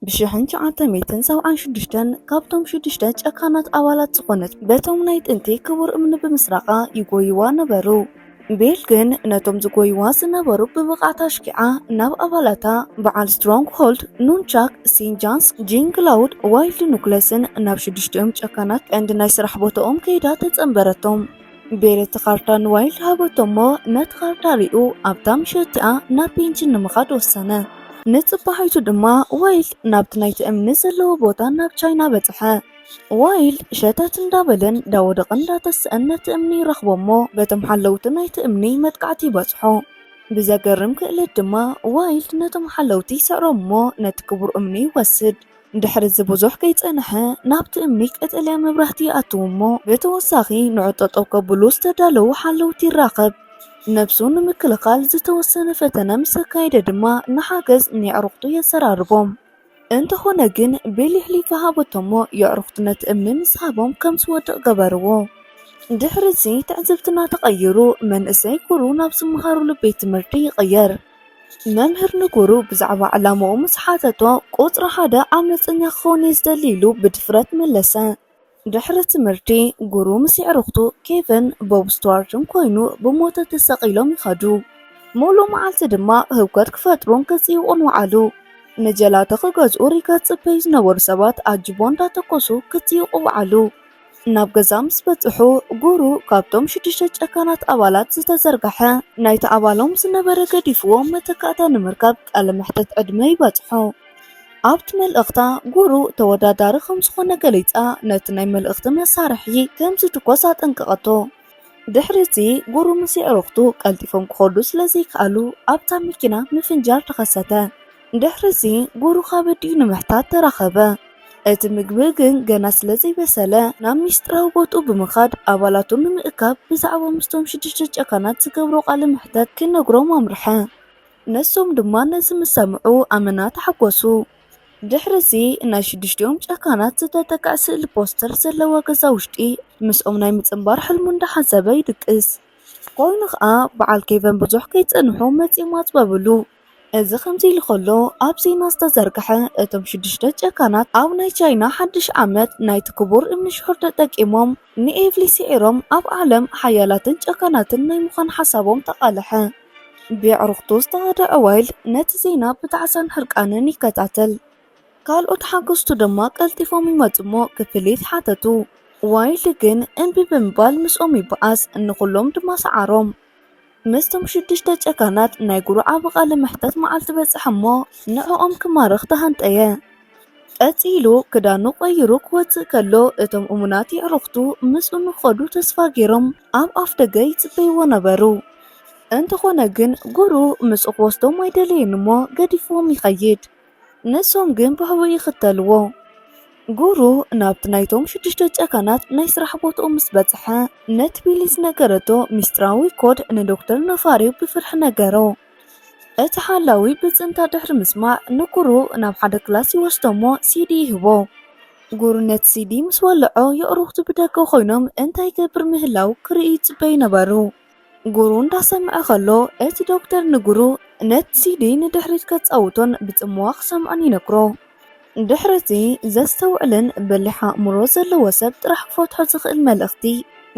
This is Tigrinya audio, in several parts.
ብ ሽሕን ትሽዓተ ሚእትን ሰብዓን ሽዱሽተን ካብቶም ሽዱሽተ ጨካናት ኣባላት ዝኾነት በቶም ናይ ጥንቲ ክቡር እምኒ ብምስራቓ ይጎይዋ ነበሩ። ቤል ግን ነቶም ዝጎይዋ ዝነበሩ ብብቕዓት ኣሽኪዓ ናብ ኣባላታ በዓል ስትሮንግሆልድ፣ ኑንቻክ፣ ሲንጃንስ፣ ጂንግላውድ፣ ዋይልድ ኑክለስን ናብ ሽዱሽቲኦም ጨካናት ቀንዲ ናይ ስራሕ ቦታኦም ከይዳ ተጸንበረቶም። ቤል እቲ ካርታ ንዋይልድ ሃበቶ እሞ ነቲ ካርታ ሪኡ ኣብታ ምሸት እቲኣ ናብ ቤንጂን ንምኻድ ወሰነ። ንጽባሒቱ ድማ ዋይልድ ናብቲ ናይቲ እምኒ ዘለዎ ቦታ ናብ ቻይና በጽሐ። ዋይልድ ሸተት እንዳበለን ዳወደቐ እንዳተስአን ነቲ እምኒ ይረኽቦ እሞ በቶም ሓለውቲ ናይቲ እምኒ መጥቃዕቲ ይበጽሖ። ብዘገርም ክእለት ድማ ዋይልድ ነቶም ሓለውቲ ይስዕሮም እሞ ነቲ ክቡር እምኒ ይወስድ። ድሕሪ እዚ ብዙሕ ከይጸንሐ ናብቲ እምኒ ቀጠልያ መብራህቲ ይኣትው እሞ ብተወሳኺ ንዑ ጠጠው ከብሉ ዝተዳለዉ ሓለውቲ ይራኸብ። ነብሱ ንምክልኻል ዝተወሰነ ፈተነ ምስ ኣካየደ ድማ ንሓገዝ ንየዕሩኽቱ የዘራርቦም። እንተኾነ ግን ቤል የሕሊፋ ሃበቶ እሞ የዕሩኽቱ ነቲ እምኒ ምስ ሃቦም ከም ዝወድቕ ገበርዎ። ድሕሪ እዚ ትዕዝብትና ተቐይሩ መንእሰይ ጉሩ ናብ ዝመሃሩሉ ቤት ትምህርቲ ይቕየር። መምህር ንጉሩ ብዛዕባ ዕላማኡ ምስ ሓተቶ ቁጽሪ ሓደ ዓመፀኛ ክኸውን እየ ዝደሊ ኢሉ ብድፍረት መለሰ። ድሕሪ ትምህርቲ ጉሩ ምስ የዕሩኽቱ ኬቨን ቦብ ስቱዋርትን ኮይኑ ብሞተ ተሰቒሎም ይኸዱ። ሙሉእ መዓልቲ ድማ ህውከት ክፈጥሩን ክጽይቑን ወዓሉ። ንጀላቶ ክገዝኡ ሪጋ ዝጽበዩ ዝነበሩ ሰባት ኣጅቦ እንዳተኮሱ ክጽይቑ ወዓሉ። ናብ ገዛ ምስ በጽሑ ጉሩ ካብቶም ሽዱሽተ ጨካናት ኣባላት ዝተዘርግሐ ናይቲ ኣባሎም ዝነበረ ገዲፍዎ መተካእታ ንምርካብ ቃለ መሕተት ዕድመ ይበጽሖ። ኣብቲ መልእኽታ ጉሩ ተወዳዳሪ ከም ዝኾነ ገሊጻ ነቲ ናይ መልእኽቲ መሳርሒ ከም ዝትኮስ ኣጠንቀቐቶ። ድሕሪ እዚ ጉሩ ምስ የዕሩኽቱ ቀልጢፎም ክኸዱ ስለ ዘይከኣሉ ኣብታ መኪና ምፍንጃር ተኸሰተ። ድሕሪ እዚ ጉሩ ካብ ኣዲኡ ንምሕታት ተራኸበ። እቲ ምግቢ ግን ገና ስለ ዘይበሰለ ናብ ሚስጥራዊ ቦትኡ ብምኻድ ኣባላቱ ንምእካብ ብዛዕባ ምስቶም ሽዱሽተ ጨካናት ዝገብሮ ቃለ መሕተት ክነግሮም ኣምርሐ። ነሶም ድማ ነዚ ምስ ሰምዑ ኣመና ተሓጎሱ። ድሕሪ እዚ ናይ ሽዱሽቲኦም ጨካናት ዝተጠቅዐ ስእሊ ፖስተር ዘለዋ ገዛ ውሽጢ ምስኦም ናይ ምጽንባር ሕልሙ እንዳሓሰበ ይድቅስ። ኮይኑ ኸኣ በዓል ኬቨን ብዙሕ ከይጸንሑ መጺኦም ኣጽበብሉ። እዚ ከምዚ ኢሉ ኸሎ ኣብ ዜና ዝተዘርግሐ እቶም ሽዱሽተ ጨካናት ኣብ ናይ ቻይና ሓድሽ ዓመት ናይቲ ክቡር እምኒ ሽሑር ተጠቂሞም ንኤቭሊ ስዒሮም ኣብ ዓለም ሓያላትን ጨካናትን ናይ ምዃን ሓሳቦም ተቓልሐ። ብየዕሩኽቱ ዝተኸድዐ ዋይልድ ነቲ ዜና ብጣዕሳን ሕርቃንን ይከታተል። ካልኦት ሓገዝቱ ድማ ቀልጢፎም ይመጹ እሞ ክፍሊት ሓተቱ። ዋይልድ ግን እምቢ ብምባል ምስኦም ይበኣስ፣ ንኹሎም ድማ ሰዓሮም። ምስቶም ሽዱሽተ ጨካናት ናይ ጉሩ ዓቢ ቃለ መሕተት መዓልቲ በጽሐ እሞ ንዕኦም ክማርኽ ተሃንጠየ። ቀጺሉ ክዳኑ ቀይሩ ክወጽእ ከሎ እቶም እሙናት የዕሩኽቱ ምስኡ ንኽኸዱ ተስፋ ገይሮም ኣብ ኣፍ ደገ ይጽበይዎ ነበሩ። እንተኾነ ግን ጉሩ ምስኡ ክወስዶም ኣይደለየን እሞ ገዲፍዎም ይኸይድ። ንሶም ግን ብሕቡእ ይኽተልዎ። ጉሩ ናብቲ ናይቶም ሽዱሽተ ጨካናት ናይ ስራሕ ቦትኡ ምስ በጽሐ ነቲ ቤሊ ዝነገረቶ ሚስጥራዊ ኮድ ንዶክተር ነፋሪው ብፍርሒ ነገሮ። እቲ ሓላዊ ብጽንታ ድሕሪ ምስማዕ ንጉሩ ናብ ሓደ ክላስ ይወስዶ እሞ ሲዲ ይህቦ። ጉሩ ነቲ ሲዲ ምስ ወልዖ የዕሩኽቱ ብደገ ኮይኖም እንታይ ይገብር ምህላው ክርኢ ይጽበዩ ነበሩ። ጉሩ እንዳሰምዐ ከሎ እቲ ዶክተር ንጉሩ ነቲ ሲዲ ንድሕሪት ከጻውቶን ብጽምዋ ክሰምዖን ይነግሮ። ድሕሪ እዚ ዘስተውዕልን በሊሕ ኣእምሮ ዘለዎ ሰብ ጥራሕ ክፈትሖ ዝኽእል መልእኽቲ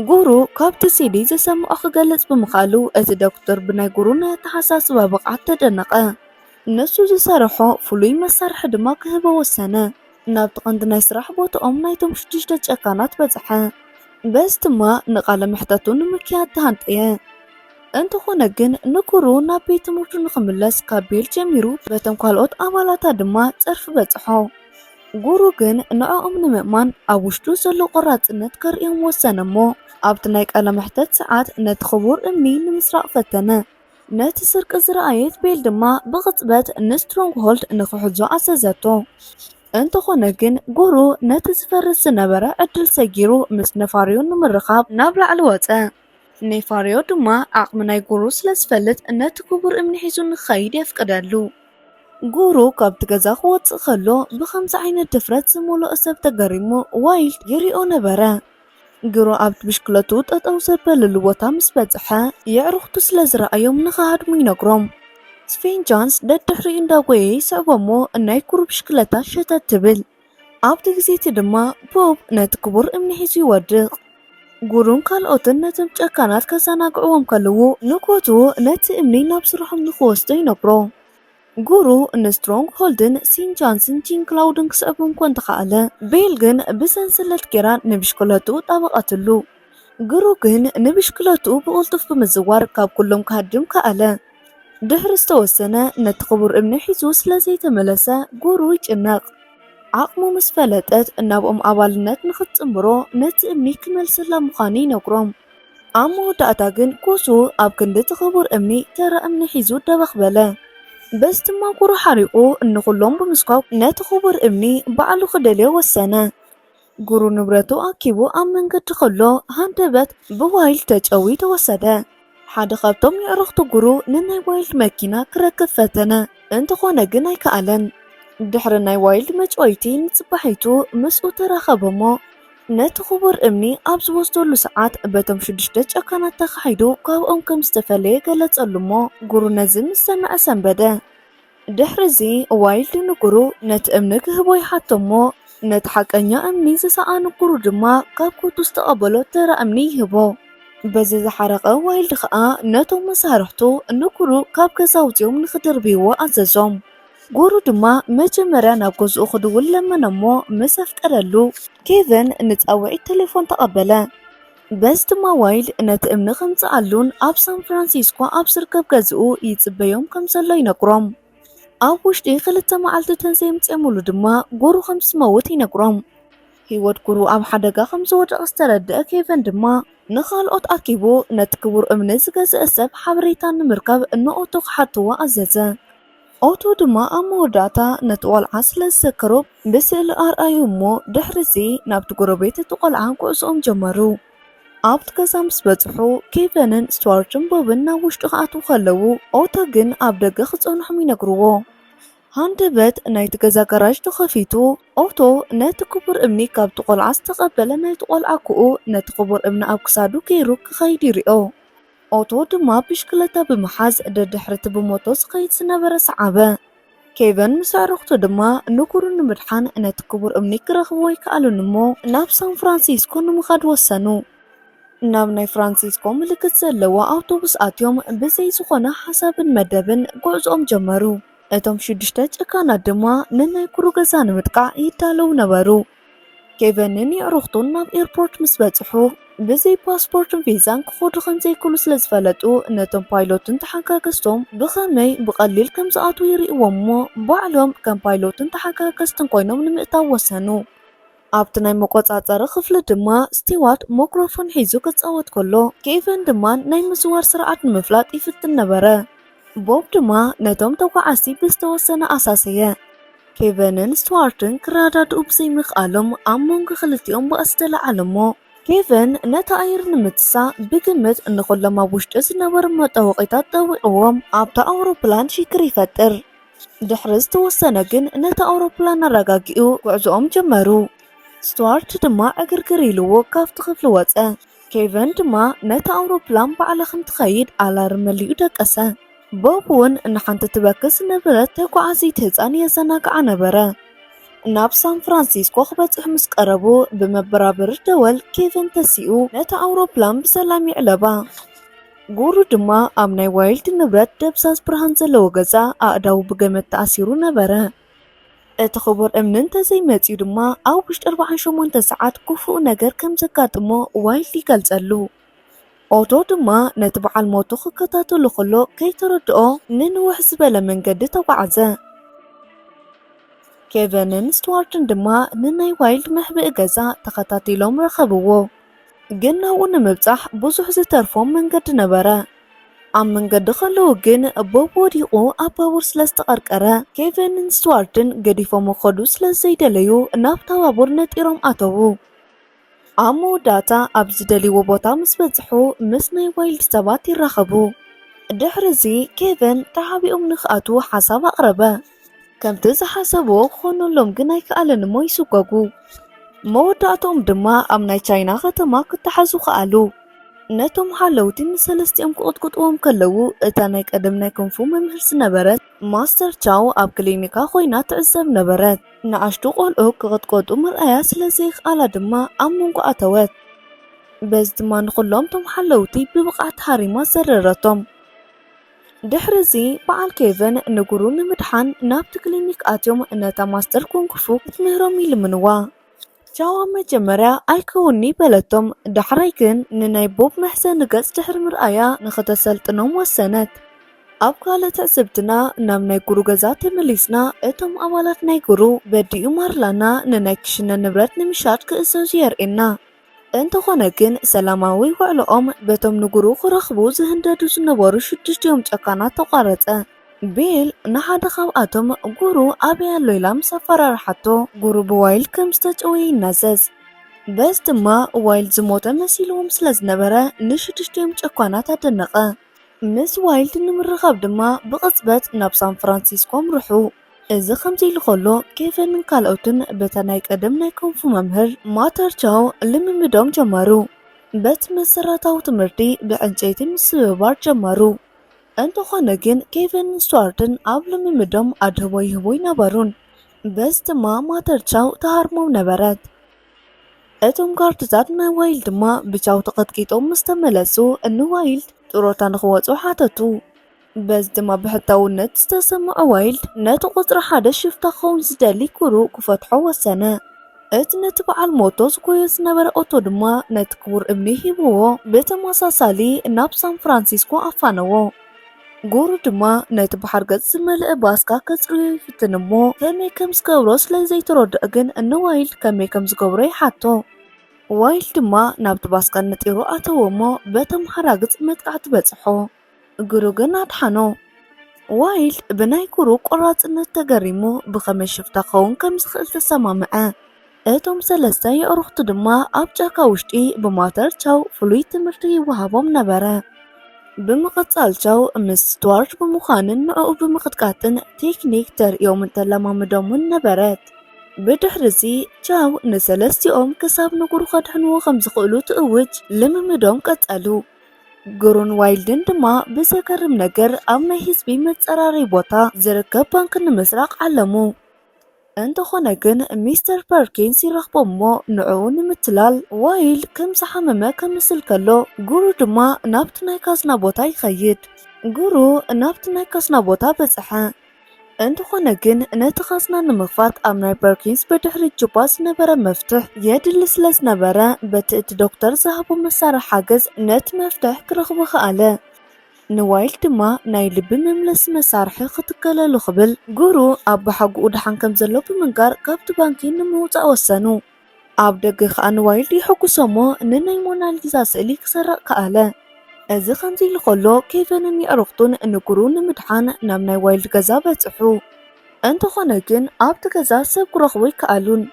ጉሩ ካብቲ ሲዲ ዝሰምዖ ክገልጽ ብምኽኣሉ እቲ ዶክተር ብናይ ጉሩ ናይ ኣተሓሳስባ ብቕዓት ተደነቐ። ንሱ ዝሰርሖ ፍሉይ መሳርሒ ድማ ክህቦ ወሰነ። ናብቲ ቀንዲ ናይ ስራሕ ቦታኦም ናይቶም ሽዱሽተ ጨካናት በጽሐ። በዚ ድማ ንቓለ መሕተቱ ንምክያድ ተሃንጠየ። እንተኾነ ግን ንጉሩ ናብ ቤት ትምህርቱ ንኽምለስ ካብ ቤል ጀሚሩ በቶም ካልኦት ኣባላታ ድማ ጸርፊ በጽሖ። ጉሩ ግን ንዕኦም ንምእማን ኣብ ውሽጡ ዘሎ ቆራጽነት ከርእዮም ወሰነ እሞ ኣብቲ ናይ ቃለ መሕተት ሰዓት ነቲ ክቡር እምኒ ንምስራቕ ፈተነ። ነቲ ስርቂ ዝረኣየት ቤል ድማ ብቕጽበት ንስትሮንግሆልድ ንኽሕዞ ኣዘዘቶ። እንተኾነ ግን ጉሩ ነቲ ዝፈርስ ዝነበረ ዕድል ሰጊሩ ምስ ነፋሪዮ ንምርኻብ ናብ ላዕሊ ወጸ። ኔፋሪዮ ድማ ዓቕሚ ናይ ጉሩ ስለ ዝፈልጥ ነቲ ክቡር እምኒ ሒዙ ንኽኸይድ የፍቅደሉ። ጉሩ ካብቲ ገዛ ክወጽእ ከሎ ብኸምዚ ዓይነት ድፍረት ዝመልኦ ሰብ ተገሪሙ ዋይልድ ይሪኦ ነበረ። ጉሩ ኣብቲ ብሽክለቱ ጠጠው ዘበለሉ ቦታ ምስ በጽሐ የዕሩኽቱ ስለ ዝረኣዮም ንኽሃድሙ ይነግሮም። ስፊንጃንስ ደድሕሪኡ እንዳጎየ ይስዕቦ እሞ፣ ናይ ጉሩ ብሽክለታ ሸተት ትብል። ኣብቲ ግዜ እቲ ድማ ቦብ ነቲ ክቡር እምኒ ሒዙ ይወድቕ። ጉሩን ካልኦትን ነቶም ጨካናት ከዘናግዕዎም ከለዉ፣ ንጎቱ ነቲ እምኒ ናብ ስርሖም ንኽወስዶ ይነግሮ። ጉሩ ንስትሮንግሆልድን ሲንጃንስን ጂንክላውድን ክስዕቦም እኳ እንተኸኣለ፣ ቤል ግን ብሰንሰለት ጌራ ንብሽክለትኡ ጣበቐትሉ። ጉሩ ግን ንብሽክለትኡ ብቕልጡፍ ብምዝዋር ካብ ኩሎም ክሃድም ከኣለ። ድሕሪ ዝተወሰነ፣ ነቲ ክቡር እምኒ ሒዙ ስለ ዘይተመለሰ፣ ጉሩ ይጭነቕ። ዓቕሙ ምስ ፈለጠት፣ ናብኦም ኣባልነት ንኽትጽንብሮ ነቲ እምኒ ክመልሰላ ምዃኑ ይነግሮም። ኣብ መወዳእታ ግን፣ ኩሱ ኣብ ክንዲ እቲ ክቡር እምኒ ተራ እምኒ ሒዙ ደበኽ በለ። በዚ ድማ ጉሩ ሓሪቑ፣ ንኹሎም ብምስኳብ ነቲ ክቡር እምኒ ባዕሉ ክደልዮ ወሰነ። ጉሩ ንብረቱ ኣኪቡ ኣብ መንገዲ ከሎ፣ ሃንደበት ብዋይልድ ተጨውዩ ተወሰደ። ሓደ ካብቶም የዕሩኽቱ ጉሩ ንናይ ዋይልድ መኪና ክረክብ ፈተነ፣ እንተኾነ ግን ኣይከኣለን። ድሕሪ ናይ ዋይልድ መጭወይቲ ንጽባሒቱ ምስኡ ተራኸበ እሞ፣ ነቲ ክቡር እምኒ ኣብ ዝወስደሉ ሰዓት፣ በቶም ሽዱሽተ ጨካናት ተኻሒዱ ካብኦም ከም ዝተፈለየ ገለጸሉ እሞ፣ ጉሩ ነዚ ምስ ሰምዐ ሰንበደ። ድሕሪ እዚ፣ ዋይልድ ንጉሩ ነቲ እምኒ ክህቦ ይሓቶ እሞ፣ ነቲ ሓቀኛ እምኒ ዝሰኣነ ጉሩ ድማ ካብ ኮቱ ዝተቐበሎ ተራ እምኒ ይህቦ። በዚ ዝሓረቐ ዋይልድ ኸኣ ነቶም መሳርሕቱ ንጉሩ ካብ ገዛ ኣውጺኦም ንኽድርብይዎ ኣዘዞም። ጉሩ ድማ መጀመርያ ናብ ገዝኡ ክድውል ለመነ እሞ ምስ ኣፍቀደሉ፣ ኬቨን ንጻውዒት ቴሌፎን ተቐበለ። በዚ ድማ ዋይልድ ነቲ እምኒ ከምጽኣሉን ኣብ ሳን ፍራንሲስኮ ኣብ ዝርከብ ገዝኡ ይጽበዮም ከም ዘሎ ይነግሮም። ኣብ ውሽጢ ክልተ መዓልቲ ተዘይምጽኦምሉ ድማ ጉሩ ከም ዝመውት ይነግሮም። ህይወት ጉሩ ኣብ ሓደጋ ከም ዝወደቐ ዝተረድአ ኬቨን ድማ ንኻልኦት ኣኪቡ ነቲ ክቡር እምኒ ዝገዝአ ሰብ ሓበሬታ ንምርካብ ንኦቶ ክሓትዎ ኣዘዘ። ኦቶ ድማ ኣብ መወዳእታ ነቲ ቆልዓ ስለ ዝዘከሮ ብስእሊ ኣርኣዩ እሞ ድሕሪ እዚ ናብቲ ጎረቤት እቲ ቆልዓ ጉዕዞኦም ጀመሩ። ኣብቲ ገዛ ምስ በጽሑ ኬቨንን ስቱዋርትን ቦብን ናብ ውሽጢ ክኣትዉ ከለዉ ኦቶ ግን ኣብ ደገ ክጸንሖም ይነግርዎ። ሃንደበት ናይቲ ገዛ ጋራጅ ተኸፊቱ ኦቶ ነቲ ክቡር እምኒ ካብቲ ቆልዓ ዝተቐበለ ናይቲ ቆልዓ ክኡ ነቲ ክቡር እምኒ ኣብ ክሳዱ ገይሩ ክኸይድ ይሪኦ። ኦቶ ድማ ብሽክለታ ብምሓዝ ደድሕሪ እቲ ብሞቶ ዝኸይድ ዝነበረ ሰዓበ። ኬቨን ምስ ኣዕሩኽቱ ድማ ንጉሩ ንምድሓን ነቲ ክቡር እምኒ ክረኽብዎ ኣይከኣሉን እሞ ናብ ሳን ፍራንሲስኮ ንምኻድ ወሰኑ። ናብ ናይ ፍራንሲስኮ ምልክት ዘለዎ ኣውቶቡስ ኣትዮም ብዘይ ዝኾነ ሓሳብን መደብን ጉዕዞኦም ጀመሩ። እቶም ሽዱሽተ ጨካናት ድማ ንናይ ጉሩ ገዛ ንምጥቃዕ ይዳለዉ ነበሩ። ኬቨንን የዕሩኽቱን ናብ ኤርፖርት ምስ በጽሑ፣ ብዘይ ፓስፖርትን ቪዛን ክኸዱ ከም ዘይክእሉ ስለ ዝፈለጡ፣ ነቶም ፓይሎትን ተሓጋገዝቶም ብኸመይ ብቐሊል ከም ዝኣትዉ ይርእይዎም እሞ፣ ባዕሎም ከም ፓይሎትን ተሓጋገዝትን ኮይኖም ንምእታው ወሰኑ። ኣብቲ ናይ መቆጻጸሪ ክፍሊ ድማ ስቲዋርት ማይክሮፎን ሒዙ ክጻወት ከሎ፣ ኬቨን ድማ ናይ ምዝዋር ስርዓት ንምፍላጥ ይፍትን ነበረ። ቦብ ድማ ነቶም ተጓዓዝቲ ብዝተወሰነ ኣሳሰየ። ኬቨንን ስቱዋርትን ክረዳድኡ ብዘይምኽኣሎም ኣብ መንጎ ክልቲኦም ባእሲ ተለዓለ እሞ፣ ኬቨን ነቲ ኣየር ንምትሳእ ብግምት ንኹሎም ኣብ ውሽጢ ዝነበሩ መጠወቒታት ጠዊቕዎም ኣብታ ኣውሮፕላን ሽግር ይፈጥር። ድሕሪ ዝተወሰነ ግን ነቲ ኣውሮፕላን ኣረጋጊኡ ጉዕዞኦም ጀመሩ። ስቱዋርት ድማ ዕግርግር ኢልዎ ካብቲ ክፍሊ ወጸ። ኬቨን ድማ ነታ ኣውሮፕላን ባዕላ ከም ትኸይድ ኣላርም መሊኡ ደቀሰ። ቦብ እውን ንሓንቲ ትበኪ ዝነበረት ተጓዓዚት ህጻን የዘናግዓ ነበረ። ናብ ሳን ፍራንሲስኮ ክበጽሑ ምስ ቀረቡ፣ ብመበራበሪ ደወል ኬቨን ተሲኡ ነታ ኣውሮፕላን ብሰላም ይዕለባ። ጉሩ ድማ ኣብ ናይ ዋይልድ ንብረት ደብዛዝ ብርሃን ዘለዎ ገዛ ኣእዳዉ ብገመድ ተኣሲሩ ነበረ። እቲ ክቡር እምኒ እንተዘይመጺኡ ድማ ኣብ ውሽጢ ኣርብዓን ሸሞንተን ሰዓት ክፉእ ነገር ከም ዘጋጥሞ ዋይልድ ይገልጸሉ። ኦቶ ድማ ነቲ በዓል ሞቱ ክከታተሎ ከሎ ከይተረድኦ ንንውሕ ዝበለ መንገዲ ተጓዓዘ። ኬቨንን ስቱዋርትን ድማ ንናይ ዋይልድ መሕብኢ ገዛ ተኸታቲሎም ረኸብዎ። ግን ናብኡ ንምብጻሕ ብዙሕ ዝተርፎም መንገዲ ነበረ። ኣብ መንገዲ ከለዉ ግን ቦብ ወዲቑ ኣብ ባቡር ስለ ዝተቐርቀረ፣ ኬቨንን ስቱዋርትን ገዲፎም ክኸዱ ስለ ዘይደለዩ ናብታ ባቡር ነጢሮም ኣተዉ። ኣብ መወዳእታ ኣብ ዝደልይዎ ቦታ ምስ በጽሑ ምስ ናይ ዋይልድ ሰባት ይራኸቡ። ድሕሪ እዚ ኬቨን ተሓቢኦም ንኽኣትዉ ሓሳብ ኣቕረበ። ከምቲ ዝሓሰብዎ ክኾነሎም ግን ኣይከኣለን እሞ ይስጎጉ። መወዳእትኦም ድማ ኣብ ናይ ቻይና ከተማ ክተሓዙ ከኣሉ። ነቶም ሓለውቲ ንሰለስቲኦም ክቕጥቅጥዎም ከለዉ፣ እታ ናይ ቀደም ናይ ኩንፉ መምህር ዝነበረት ማስተር ቻው ኣብ ክሊኒካ ኮይና ትዕዘብ ነበረት። ንኣሽቱ ቆልዑ ክቕጥቀጡ ምርኣያ ስለ ዘይኽኣላ ድማ ኣብ መንጎ ኣተወት። በዚ ድማ ንኹሎም ቶም ሓለውቲ ብብቕዓት ሃሪማ ዘረረቶም። ድሕሪ እዚ በዓል ኬቨን ንጉሩ ንምድሓን ናብቲ ክሊኒክ ኣትዮም ነታ ማስተር ኩንግ ፉ ክትምህሮም ይልምንዋ። ቻው ኣብ መጀመርያ ኣይከውን'ዩ በለቶም። ዳሕራይ ግን ንናይ ቦብ መሕዘኒ ገጽ ድሕሪ ምርኣያ ንኽተሰልጥኖም ወሰነት። ኣብ ካልእ ትዕዝብትና ናብ ናይ ጉሩ ገዛ ተመሊስና፣ እቶም ኣባላት ናይ ጉሩ በዲኡ ማርላና ንናይ ክሽነ ንብረት ንምሻጥ ክእዘዙ የርእየና። እንተኾነ ግን ሰላማዊ ውዕሎኦም በቶም ንጉሩ ክረኽቡ ዝህንደዱ ዝነበሩ ሽዱሽቲኦም ጨካናት ተቋረጸ። ቤል ንሓደ ካብኣቶም ጉሩ ኣበይ ኣሎ ኢላ ምስ ኣፈራርሓቶ፣ ጉሩ ብዋይልድ ከም ዝተጨወየ ይናዘዝ። በዚ ድማ ዋይልድ ዝሞተ መሲልዎም ስለ ዝነበረ ንሽዱሽቲኦም ጨካናት ኣደነቐ። ምስ ዋይልድ ንምርኻብ ድማ ብቕጽበት ናብ ሳን ፍራንሲስኮ ኣምርሑ። እዚ ከምዚ ኢሉ ከሎ፣ ኬቨንን ካልኦትን በታ ናይ ቀደም ናይ ኮንፉ መምህር ማተር ቻው ልምምዶም ጀመሩ። በቲ መሰረታዊ ትምህርቲ ብዕንጨይቲ ምስብባር ጀመሩ። እንተኾነ ግን ኬቨንን ስቱዋርትን ኣብ ልምምዶም ኣድህቦ ይህቡ ኣይነበሩን። በዚ ድማ ማተር ቻው ተሃርሞም ነበረት። እቶም ጋርድታት ናይ ዋይልድ ድማ ብቻው ተቐጥቂጦም ምስ ተመለሱ፣ ንዋይልድ ጥሮታ ንኽወጹ ሓተቱ። በዚ ድማ ብሕታውነት ዝተሰምዖ ዋይልድ ነቲ ቁጽሪ ሓደ ሽፍታ ክኸውን ዝደሊ ጉሩ ክፈትሖ ወሰነ። እቲ ነቲ በዓል ሞቶ ዝጎዮ ዝነበረ ኦቶ ድማ ነቲ ክቡር እምኒ ሂብዎ፣ ብተመሳሳሊ ናብ ሳን ፍራንሲስኮ ኣፋነዎ። ጉሩ ድማ ነቲ ብሓርገጽ ዝመልአ ባስካ ከጽርዮ ይፍትን እሞ፣ ከመይ ከም ዝገብሮ ስለ ዘይተረድኦ ግን ንዋይልድ ከመይ ከም ዝገብሮ ይሓቶ። ዋይልድ ድማ ናብቲ ባስካ ነጢሩ ኣተወ እሞ፣ በቶም ሓራግጽ መጥቃዕቲ በጽሖ። ጉሩ ግን ኣድሓኖ። ዋይልድ ብናይ ጉሩ ቆራጽነት ተገሪሙ፣ ብኸመይ ሽፍታ ክኸውን ከም ዝኽእል ተሰማምዐ። እቶም ሰለስተ የዕሩኽቱ ድማ ኣብ ጫካ ውሽጢ ብማተር ቻው ፍሉይ ትምህርቲ ይወሃቦም ነበረ። ብምቕጻል ቻው ምስ ስቱዋርት ብምዃንን ንዕኡ ብምቕጥቃጥን ቴክኒክ ተርእዮምን ተለማምዶምን ነበረት። ብድሕርዚ ቻው ንሰለስቲኦም ክሳብ ንጉሩ ከድሕንዎ ከም ዝኽእሉ ትእውጅ፣ ልምምዶም ቀጸሉ። ጉሩን ዋይልድን ድማ ብዘገርም ነገር ኣብ ናይ ህዝቢ መጸራረይ ቦታ ዝርከብ ባንክ ንምስራቕ ዓለሙ። እንተኾነ ግን ሚስተር ፐርኪንስ ይረኽቦ እሞ ንዕኡ ንምትላል ዋይልድ ከም ዝሓመመ ከምስል ከሎ፣ ጉሩ ድማ ናብቲ ናይ ካዝና ቦታ ይኸይድ። ጉሩ ናብቲ ናይ ካዝና ቦታ በጽሐ። እንተኾነ ግን ነቲ ካዝና ንምኽፋት ኣብ ናይ ፐርኪንስ ብድሕሪ ጁባ ዝነበረ መፍትሕ የድሊ ስለ ዝነበረ፣ በቲ እቲ ዶክተር ዝሃቦ መሳርሒ ሓገዝ ነቲ መፍትሕ ክረኽቦ ከኣለ። ንዋይልድ ድማ ናይ ልቢ መምለሲ መሳርሒ ክትከለሉ ክብል፣ ጉሩ ኣብ ብሓጉኡ ደሓን ከም ዘሎ ብምንጋር ካብቲ ባንኪ ንምውጻእ ወሰኑ። ኣብ ደገ ከኣ ንዋይልድ ይሕጉሶ እሞ ንናይ ሞናሊዛ ስእሊ ክሰርቕ ከኣለ። እዚ ከምዚ ኢሉ ከሎ፣ ኬቨንን የዕሩኽቱን ንጉሩ ንምድሓን ናብ ናይ ዋይልድ ገዛ በጽሑ። እንተኾነ ግን ኣብቲ ገዛ ሰብ ክረኽቡ ኣይከኣሉን።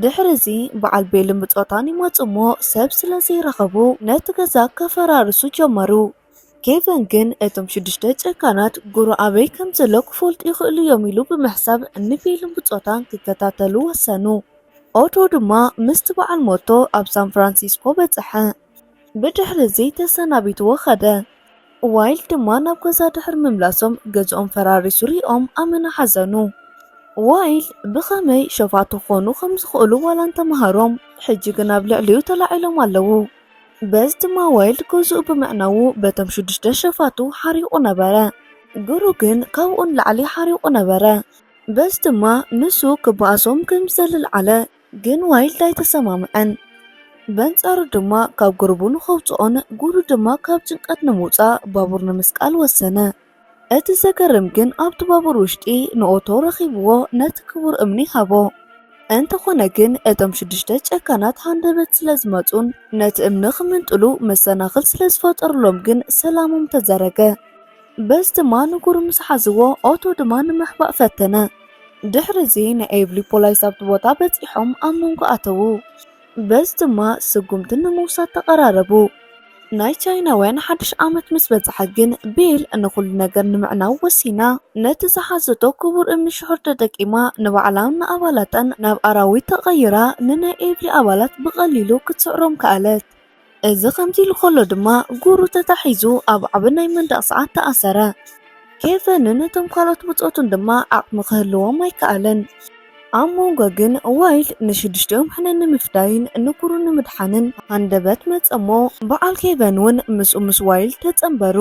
ድሕሪ እዚ በዓል ቤልን ብጾታን ይመጹ እሞ ሰብ ስለ ዘይረኸቡ ነቲ ገዛ ከፈራርሱ ጀመሩ። ኬቨን ግን እቶም ሽዱሽተ ጨካናት ጉሩ ኣበይ ከም ዘሎ ክፈልጡ ይኽእሉ እዮም ኢሉ ብምሕሳብ ንቤልን ብጾታን ክከታተሉ ወሰኑ። ኦቶ ድማ ምስቲ በዓል ሞቶ ኣብ ሳን ፍራንሲስኮ በጽሐ። ብድሕሪ እዚ ተሰናቢትዎ ኸደ። ዋይልድ ድማ ናብ ገዛ ድሕሪ ምምላሶም ገዝኦም ፈራሪሱ ሪኦም ኣመና ሓዘኑ። ዋይልድ ብኸመይ ሸፋቱ ክኾኑ ከም ዝኽእሉ ዋላ እንተመሃሮም፣ ሕጂ ግን ኣብ ልዕሊኡ ተላዒሎም ኣለዉ። በዚ ድማ ዋይልድ ገዝኡ ብምዕናዉ በቶም ሽዱሽተ ሸፋቱ ሓሪቑ ነበረ። ጉሩ ግን ካብኡ ንላዕሊ ሓሪቑ ነበረ። በዚ ድማ ንሱ ክበኣሶም ከም ዝደሊ ኣልዓለ፣ ግን ዋይልድ ኣይተሰማምዐን። በንጻሩ ድማ ካብ ጉርቡ ንኸውጽኦን ጉሩ ድማ ካብ ጭንቀት ንምውጻእ ባቡር ንምስቃል ወሰነ። እቲ ዘገርም ግን ኣብቲ ባቡር ውሽጢ ንኦቶ ረኺብዎ ነቲ ክቡር እምኒ ሃቦ። እንተኾነ ግን እቶም ሽዱሽተ ጨካናት ሃንደበት ስለ ዝመጹን ነቲ እምኒ ክምንጥሉ መሰናኽል ስለ ዝፈጠሩሎም ግን ሰላሞም ተዘረገ። በዚ ድማ ንጉሩ ምስ ሓዝዎ ኦቶ ድማ ንምሕባእ ፈተነ። ድሕሪ እዚ ናይ ኤቭሊ ፖላይስ ኣብቲ ቦታ በጺሖም ኣብ መንጎ ኣተዉ። በዚ ድማ ስጉምቲ ንምውሳድ ተቐራረቡ። ናይ ቻይናውያን ሓድሽ ዓመት ምስ በጽሐ ግን ቤል ንኹሉ ነገር ንምዕናው ወሲና ነቲ ዝሓዘቶ ክቡር እምኒ ሽሑር ተጠቂማ ንባዕላን ንኣባላታን ናብ ኣራዊት ተቐይራ ንናይ ኤቭሊ ኣባላት ብቐሊሉ ክትስዕሮም ከኣለት። እዚ ከምዚ ኢሉ ከሎ ድማ ጉሩ ተታሒዙ ኣብ ዓቢ ናይ መንደቕ ሰዓት ተኣሰረ። ኬቨንን እቶም ካልኦት ብጾቱን ድማ ዓቕሚ ክህልዎም ኣይከኣለን። ኣብ መንጎ ግን ዋይልድ ንሽዱሽቲኦም ሕነ ንምፍዳይን ንጉሩ ንምድሓንን ሃንደበት መጸሞ። በዓል ኬቨን እውን ምስኡ ምስ ዋይልድ ተጸንበሩ።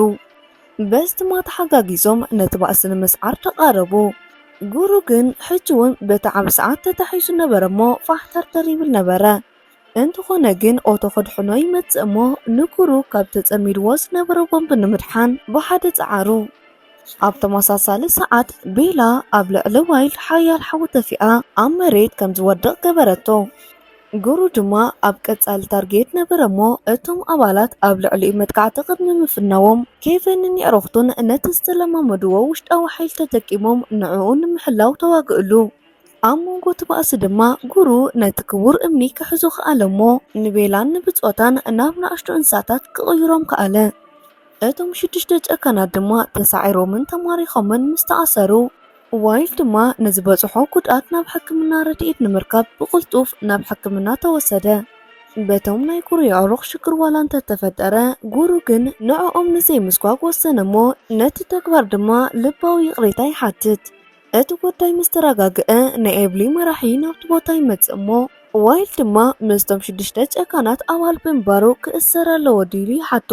በዚ ድማ ተሓጋጊዞም ነቲ ባእሲ ንምስዓር ተቓረቡ። ጉሩ ግን ሕጂ እውን በቲ ዓቢ ሰዓት ተታሒዙ ነበረ እሞ ፋሕተርተር ይብል ነበረ። እንተኾነ ግን ኦቶ ከድሕኖ ይመጽእ እሞ ንጉሩ ካብ ተጸሚድዎ ዝነበረ ቦምብ ንምድሓን ብሓደ ጸዓሩ። ኣብ ተመሳሳሊ ሰዓት ቤላ ኣብ ልዕሊ ዋይልድ ሓያል ሓዊ ተፊኣ ኣብ መሬት ከም ዝወድቕ ገበረቶ። ጉሩ ድማ ኣብ ቀጻሊ ታርጌት ነበረ እሞ እቶም ኣባላት ኣብ ልዕሊኡ መጥቃዕቲ ቅድሚ ምፍናዎም ኬቨንን የዕሩኽቱን ነቲ ዝተለማመድዎ ውሽጣዊ ሓይሊ ተጠቂሞም ንዕኡ ንምሕላው ተዋግእሉ። ኣብ መንጎ እቲ ባእሲ ድማ ጉሩ ነቲ ክቡር እምኒ ክሕዞ ከኣለ እሞ ንቤላን ንብጾታን ናብ ንኣሽቱ እንስሳታት ክቕይሮም ከኣለ። እቶም ሽዱሽተ ጨካናት ድማ ተሳዒሮምን ተማሪኾምን ምስ ተኣሰሩ፣ ዋይልድ ድማ ንዝበጽሖ ጉድኣት ናብ ሕክምና ረድኤት ንምርካብ ብቕልጡፍ ናብ ሕክምና ተወሰደ። በቶም ናይ ጉሩ የዕሩኽ ሽግር ዋላ እንተተፈጠረ፣ ጉሩ ግን ንዕኦም ንዘይምስጓግ ወሰነ እሞ ነቲ ተግባር ድማ ልባዊ ይቕሬታ ይሓትት። እቲ ጉዳይ ምስ ተረጋግአ፣ ናይ ኤብሊ መራሒ ናብቲ ቦታ ይመጽእ እሞ ዋይልድ ድማ ምስቶም ሽዱሽተ ጨካናት ኣባል ብምንባሩ ክእሰር ኣለዎ ድዩ ኢሉ ይሓቶ።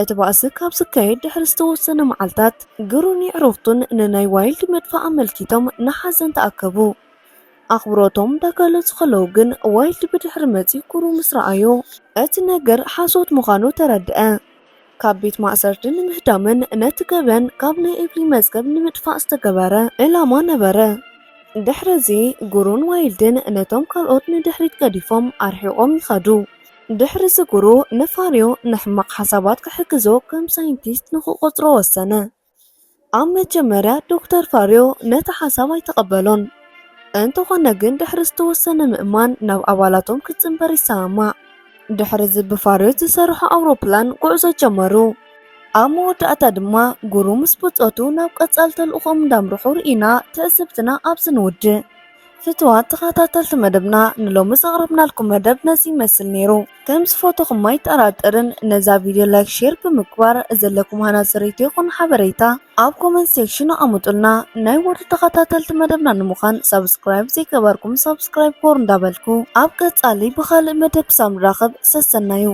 እቲ ባእሲ ካብ ዝካየድ ድሕሪ ዝተወሰነ መዓልታት፣ ጉሩን የዕሩኽቱን ንናይ ዋይልድ ምጥፋእ ኣመልኪቶም ንሓዘን ተኣከቡ። ኣኽብሮቶም እንዳገለጹ ከለዉ ግን ዋይልድ ብድሕሪ መጺኡ ጉሩ ምስ ረኣዮ፣ እቲ ነገር ሓሶት ምዃኑ ተረድአ። ካብ ቤት ማእሰርቲ ንምህዳምን ነቲ ገበን ካብ ናይ ኤብሊ መዝገብ ንምጥፋእ ዝተገበረ ዕላማ ነበረ። ድሕሪ እዚ ጉሩን ዋይልድን ነቶም ካልኦት ንድሕሪት ገዲፎም ኣርሒቖም ይኸዱ። ድሕሪ እዚ ጉሩ ንፋርዮ ንሕማቕ ሓሳባት ክሕግዞ ከም ሳይንቲስት ንኽቖጽሮ ወሰነ። ኣብ መጀመርያ ዶክተር ፋርዮ ነቲ ሓሳብ ኣይተቐበሎን። እንተኾነ ግን ድሕሪ ዝተወሰነ ምእማን ናብ ኣባላቶም ክጽንበር ይሰማማዕ። ድሕሪ እዚ ብፋርዮ ዝሰርሖ ኣውሮፕላን ጉዕዞ ጀመሩ። ኣብ መወዳእታ ድማ ጉሩ ምስ ብጾቱ ናብ ቀጻሊ ተልእኾኦም እንዳምርሑ ርኢና ትዕዝብትና ኣብዚ ንውድእ። ፍትዋት ተኸታተልቲ መደብና ንሎሚ ዘቕረብናልኩም መደብ ነዚ ይመስል ነይሩ። ከም ዝፈተኹም ኣይጠራጠርን። ነዛ ቪድዮ ላይክ፣ ሼር ብምግባር ዘለኩም ሃናጺ ርእይቶ ይኹን ሓበሬታ ኣብ ኮመንት ሴክሽን ኣቐምጡልና። ናይ ወትሩ ተኸታተልቲ መደብና ንምዃን ሳብስክራይብ ዘይገበርኩም ሳብስክራይብ ግበሩ እንዳበልኩ ኣብ ቀጻሊ ብኻልእ መደብ ክሳብ ንራኸብ ሰሰናዩ።